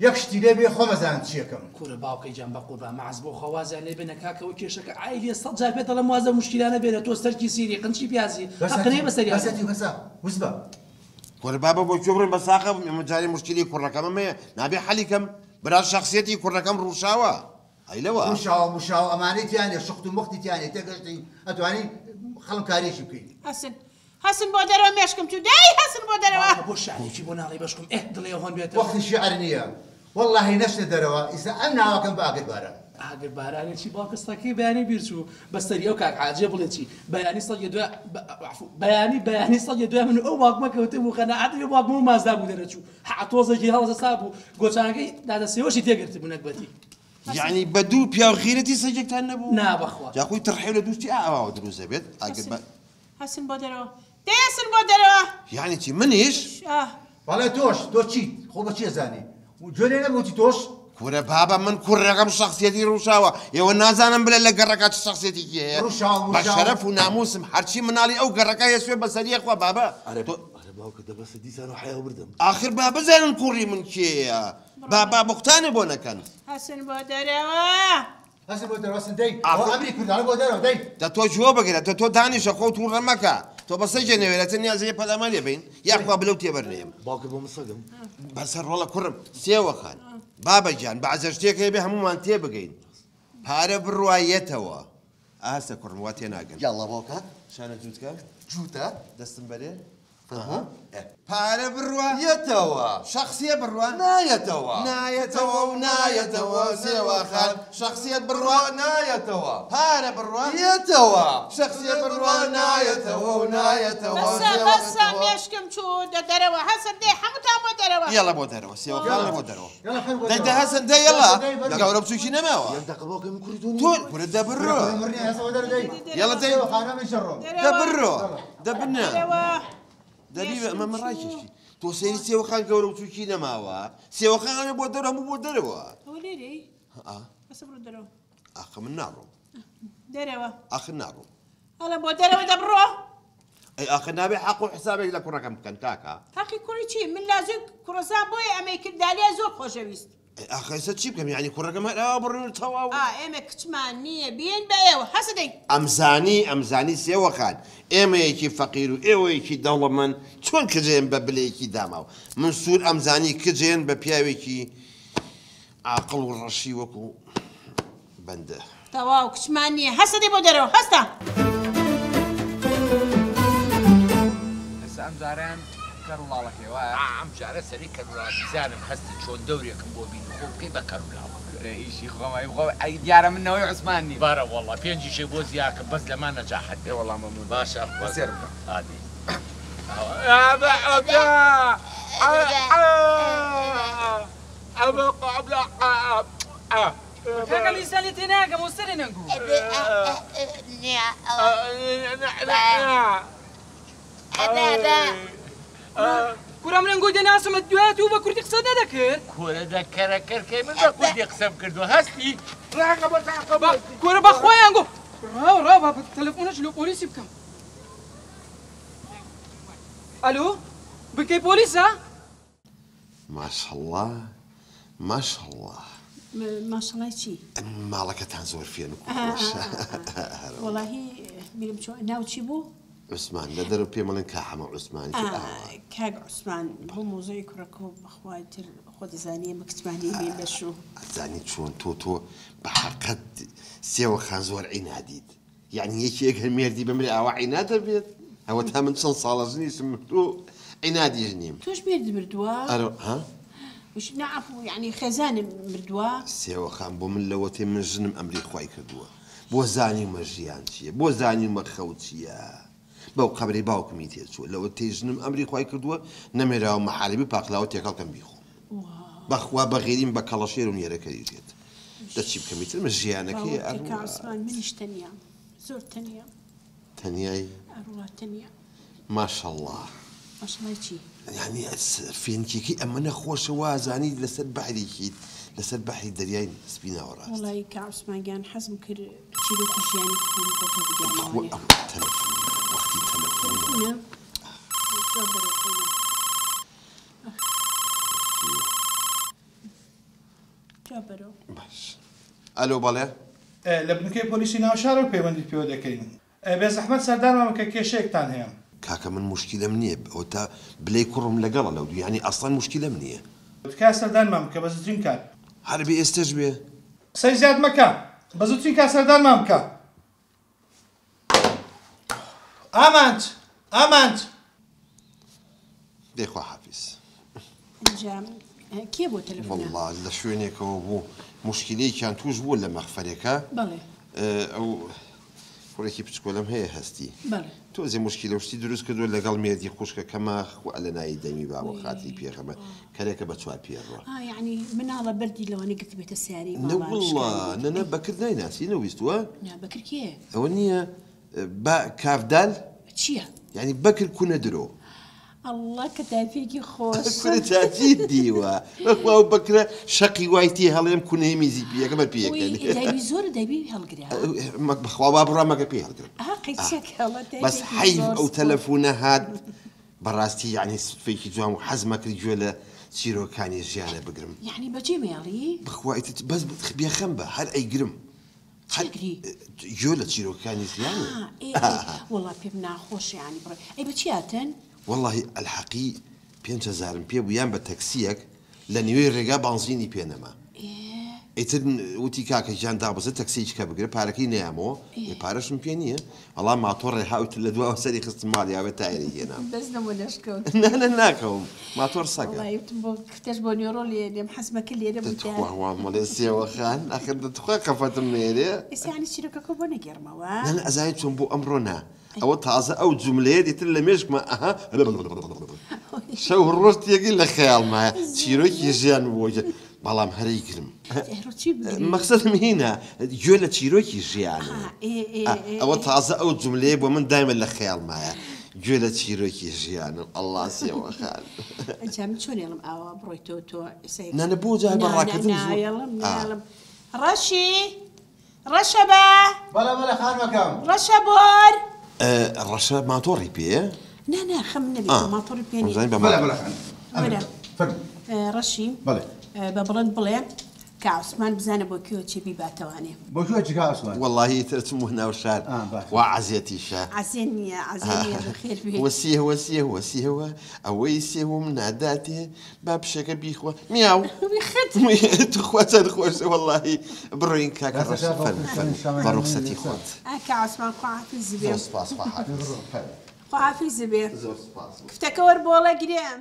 یەک شتی لێ بێ خۆم ئەزانم چیەکەم. کورە باوکە گیان بەقوربان مەعز بۆ خوا وازیان لێ بێنە کاکە ئەوە کێشەکە عایلیە سەت جار پێت دەڵێم واز لەو موشکیلانە بێنە تۆ سەرکی سیری قنچی پیازی هەقت نیە بەسەریان بەسە بەسە وس بە. کورە بابە بۆ کوێ بڕۆین بە ساقە بم ئێمە جارێ موشکیلەی کوڕەکەمم هەیە نابێ حەلی کەم برا شەخسیەتی کوڕەکەم ڕووشاوە ئەی لەوە. ڕووشاوە موشاوە ئەمانەی تیا نیە شخت و مختی تیا نیە تێگەشتی ئەتوانی خەڵک کارێکی بکەی. هەسن هەسن بۆ دەرەوە مێشکم چوو دەی هەسن بۆ دەرەوە. باوکە بۆ شعرێکی بۆ ناڵێی بەشکم ئێه دڵێ هۆن بێتەوە. وەختی شیعر نییە وەڵاهی نەچنە دەرەوە ئیستا ئەم ناوەکەم بە ئاگر باران. ئاگر بارانێ چی باوکە سەگەکەی بەیانی بیر چوو بە سەری ئەو کاک حاجیە بڵێ چی بەیانی سەگێ دوای عەفو بەیانی بەیانی سەگێ دوای من و ئەو باوکمە کەوتبوو قەناعەتی بێ باوکمە و مازدا بوو دەرەچوو حە تۆزێکی هەڵەسا بوو گۆچانەکەی دادە سێوەشی تێگرتبوو نەگبەتی. یەعنی بە دوو پیاو غیرەتی سەگێکتان نەبوو؟ نا بەخوا. جا خۆی تڕحێو لە دوو چی ئاواوە دروست دەبێت ئاگر بە. هەسن بۆ دەرەوە دەی هەسن بۆ دەرەوە. یەعنی چی منیش؟ ئاه. بەڵێ تۆش تۆ چیت خۆ بە چی ئەزانی گوێ لێ نەبوو وتی تۆش؟ کورە بابە من کوڕەکەم شەخسیەتی ڕوشاوە ئێوە نازانن بلە لە گەڕەکە چ شەخسیەتێکی هەیە ڕوشاوە بە موشاوە. شەرەف و ناموسم هەرچی مناڵی ئەو گەڕەکە هەیە سوێ بەسەریە خوا بابە ئەرێ تۆ ئەرێ باوکە دە بەسە دیسان و حەیا بردم. ئاخر با بزانن کوڕی من کێیە با با بوختانێ بۆ نەکەن. هەسن بۆ دەرەوە. هەسن بۆ دەرەوە هەسن دەی ئەوە ئاخۆ ئەمری کوردە ئەڵێ بۆ دەرەوە دەی. دە تۆ گوێ بگرە دە تۆ دانیشە خۆو توڕە مەکە تۆ بە سەگێ نەوێرە چ نیازێ پەلامارێ بەین یاخوا بلەو تێبەر نەیەم. باوکە بۆ من سەگم. بەسە ڕۆڵە کوڕم سێوە خان بابە گیان بەعزە شتێک هەیە بێ هەموومان تێبگەین پارە بڕوا یەتەوە ئاستە کوڕم وا تێناگەن. یاڵڵا باوکە. شانە جووتکە. جووتە. دەستم بەرێ. فەرموو. پارە بڕوا. یەتەوە. شەخسیە بڕوا. نایەتەوە. نایەتەوە و نایەتەوە سێوە خان. شەخسیەت بڕوا. نایەتەوە. پارە بڕوا. یەتەوە. شەخسیە بڕوا نایەتەوە و نایەتەوە بەسە سێوە بەسە مێشکم چوو دە دەرەوە هەسن دەی هەمووتان بۆ دەرەوە. یەڵە بۆ دەرەوە سێوە خان بۆ دەرەوە. یەڵە خان بۆ دەی دە دەرەوە. هەسن دەی یەڵە. دەی بەرەوە. گەورە بچووکی نەماوە. یەک دەقە باوکە من کوڕی تۆ نیم. تۆ کورە دە بڕۆ. کوڕە مڕنی هەسە بۆ دەرەوە دەی. یەڵە دەی. سێوە خانە من شەڕۆم. دە بڕۆ. دە بنە. دەرەوە. دەبی ئەمە من ڕایکێشی. تۆ سەیری سێوەخان گەورە و چووکی نەماوە. سێوەخان ئەوێ بۆ دەرەوە هەموو بۆ دەرەوە. ئەوە لێرەی؟ ئا. بەسە بڕۆ دەرەوە. ئاخە من ناڕۆم. دەرەوە. ئاخر ناڕۆم. ئەڵێ بۆ دەرەوە دەبڕۆ. ئەی ئاخر نابێ حەق و حسابێک لە کوڕەکەم بکەن کاکە. حەقی کوڕی چی؟ من لازووی کوڕەزام بۆیە ئەمەی کرد دالیا زۆر خۆشەویست. ئەی ئاخە ئێستا چی بکەم یانی کوڕەکەم هەر ئاوا بڕی و تەواو. ئا ئێمە کچمان نییە بین بە ئێوە هەسە دەی. ئەمزانی ئەمزانی سێوەخان ئێمەیەکی فەقیر و ئێوەیەکی دەوڵەمەند چۆن کجێن بە بلەیەکی داماو من سوور ئەمزانی کجێن بە پیاوێکی عاقڵ و ڕەشی وەکو بەندە. تەواو کچمان نییە هەستە دەی بۆ دەرەوە هەستە. ئێستا ئەم جارەیان کەر و ڵاڵەکەی وایە؟ ئا ئەم جارە سەری کەر و ڵاڵ بیزانم هەستی چۆن دەورێکم بۆ بینی خۆ بکەی بە کەر و لاڵ. کورە ئیشی خۆم ئەی خۆ ئەی دیارە من نەوەی عوسمان نیم. بارە وەڵا پێنجیشێ بۆ زیاکەم بەس لەمان نەجاحەت بێ. ئێ وەڵا مەمنون. باشە بە سێرم کە. ئادی. کاکە میرزا لێ تێناگەم و سەرێ نەنگو. کورە من ئەنگۆی دەناسم دوای تو بە کوردی قسە نەدەکرد. کورە دە کەرە کەرکەی من بە کوردی قسەم کردووە هەستی ڕاقە بە تاقە بە کورە بە خوای ئەنگۆ ڕاو ڕاو با تەلەفۆنەش لۆ پۆلیسی بکەم. ئەلۆ بنکەی پۆلیسە؟ ماشەڵا ماشەڵا. ماشەڵای چی؟ ماڵەکەتان زۆر فێنک و خۆشە. وەڵاهی بیرم چوو ناو چی بوو؟ عوسمان لە دەرەوە پێم ئەڵێن کا حەمە عوسمان تر ئاوا. کاک عوسمان بۆ مەوزوعی کوڕەکە و بەخوا تر خۆ دەزانی ئێمە کچمانی بین بە شوو. ئەزانی چۆن تۆ تۆ بە حەقت سێوە خان زۆر عینادیت یەعنی یەکێ ئەگەر مێردی بمرێ ئاوا عیناد دەبێت ئەوەتا من چەند ساڵە ژنیشم مردووە و عینادیش نیم. تۆش مێردت مردووە؟ ئەرۆ ها؟ وش نا عەفو یەعنی خێزانم مردووە؟ سێوە خان بۆ من لەوەتەی من ژنم ئەمری خوای کردووە بۆ زانیومە ژیان چییە بۆ زانیومە خەو چییە بەو قەبرەی باوکمی تێچووە لەوەتەی ژنم ئەمری خوای کردووە نەمێراوە مەحالەبی پاقلاوە تێکەڵ کەم بیخۆم بەخوا بەغیریم بە کەڵەشێر و نێرەکەریش دێت دە چی بکەم ئیتر من ژیانەکەی باوەڕ بکە ئەڕوا. کاک عوسمان منیش تەنیام زۆر تەنیام. تەنیای؟ ئەڕوا تەنیام. ماشەڵڵا. ماشەڵای چی؟ یانی فێنکیەکەی ئەمەنە خۆشە وازانی لەسەر بەحرێکیت لەسەر بەحری دەریای سپی ناوەڕاست. وەڵایی کاک عوسمان گیان حەزم کرد چیرۆکی ژیانی خۆم بۆ تۆ تخوا بگێڕمەوە. ئەوە تەلەفونە وەختی تەلەفونە. تەلەفونە؟ جواب بەرەوە خۆی. جواب بەرەوە. باش. ئەلۆ بەڵێ. لە بنکەی پۆلیسی ناوشارەوە پەیوەندیت پێوە دەکەین. بێزەحمەت سەردانمان بکە کێشەیەکتان هەیە. کاکە من موشکیلەم نییە ئەوەتا بلەی کوڕم لەگەڵە لەو دوو یانی ئەسڵەن موشکیلەم نییە. تکایە سەردانمان بکە بە زووترین کات. هەر بێ ئێستەش بێ. قسەی زیاد مەکە بە زووترین کات سەردانمان بکە. ئامانج! ئامانج! دەی خواحافیز. ئینجا کێ بۆ تەلەفۆنە؟ وەڵڵا لە شوێنێکەوە بوو موشکیلەیەکیان تووش بووە لە مەخفەرێکا. بەڵێ. ئەو کوڕێکی بچکۆلەم هەیە هەستی. بەڵێ. تۆزێ موشکیلە و شتی دروست کردووە لەگەڵ مێردی خوشکەکەما خوا لە ناوی دەمی با بۆ خاتری پێغەمبەر کەرێکە بە چوار پێ ڕوا. ئا یەعنی مناڵە بەردی لەوانەیە گرتبێتە سەیارەی نە ماڵان وەڵڵا شکاندبێتی. نە نە بەکر نایناسی نەویستووە؟ نا بەکر کێیە؟ ئەوە نییە با کاف دال؟ چییە؟ یەعنی بەکر کونە درۆ. ئەڵڵا کە تایفێکی خۆشە. کورە جا چیت دیوە بەخوا ئەو بەکرە شەقی وای تێ هەڵێم کونەی میزی پیەکە بەر وی پێیەکەنێ. دایبی زۆرە دایبی هەڵگرە. بەخوا وا بڕوا مەگە پێی هەڵگرم. ئەها قەیچەکە ئەڵڵا بەس تایفێکی حەیف زۆر ئەو سپۆرت. تەلەفونە هات بەڕاستی یەعنی سوتفێکی جوان بوو حەزمە کرد گوێ لە چیرۆکانی ژیانە بگرم. یەعنی بەجێ مێڵی؟ بەخوا ئیتر بەس بێخەم بە هەر ئەیگرم. چی ئەگری؟ گوێ لە چیرۆکانی ژیانە. ها ئێ ئێ وەڵا پێم ناخۆشە یەعنی بڕۆی ئەی بە چی هاتن؟ وەڵاهی ئەلحەقی پێنج هەزارم پێ بوو یان بە تەکسیەک لە نیوەی ڕێگا بانزینی پێ نەما ئیتر وتی کاکە گیان دابەزە تەکسیەکی کە بگرە پارەکەی نەیامەوە ئێ پارەشم پێ نییە وەڵا ماتۆڕێ هاوت لە دواوە سەری خستم ماڵی ئاوێ تایەری هێنام. بەس نەمۆ لەشکەوت. نا نا ناکەوم ماتۆڕ سەگە. وەڵاهی وتم بۆ کفتەش بۆ نیۆڕۆ لێ لێم حەزمە کرد لێرە بوویتە. دەتخوا وا مەڵێ سێوە خان ئاخر دەتخوا خەفەتم نێرێ. ئێستا یانی چیرۆکەکە بۆ نەگێڕمەوە؟ نا نا ئەزانی چۆن بۆ ئەمڕۆ نا ئەوە تازە ئەو جوملەیە دیتر لە مێشکما ئەها شەو ڕۆژ تێگەی لە خەیاڵمایە چیرۆکی ژیان بووە بەڵام هەرەی گرم مەخسەدم هینە گوێ لە چیرۆکی ژیانم ئەوە تازە ئەو جوملەیە بۆ من دایمە لە خەیاڵمایە گوێ لە چیرۆکی ژیانم ئەڵڵا سێوە خان. ئەجا من چۆن ێڵم ئاوا بڕۆیتەوە تۆ ئێستا نا نا بۆ جا بە ڕاکردن زوو نایەڵم نایەڵم ڕەشی ڕەشە بە. بەڵێ بەڵێ خانمەکەم. ڕەشە بۆر. ڕەشە ماتۆڕی پێیە؟ نا نا خەم نەبێ ماتۆڕی پێ نییە. بەڵێ بەڵێ خانم. وەرە. فەرموو. ڕەشی. بەڵێ. بە بڵند بڵێ کە عوسمان بزانە بۆ کوێ چێ بیباتەوانێ. بۆ کوێ چی کا عوسمان؟ وەڵاهی ئیتر ئەچم بۆ ناو شار. خوا عەزێتیشە. عەزێت نییە عەزێت نییە بەخێر بێی. وە سێوە سێوە سێوە ئەوەی سێوم ناداتێ با پشەکە بیخوا میاو. ویخت. توخوا چەند خۆشە وەڵاهی بڕۆین کاکە ڕەش فەرموو فەرموو بە ڕوخسەتی خۆت. ئا کە عوسمان خواحافیز بێ. زۆر سوپاس خواحافیز. خواحافیز بێ. زۆر سوپاس. کفتەکە وەربۆڵە گرێم.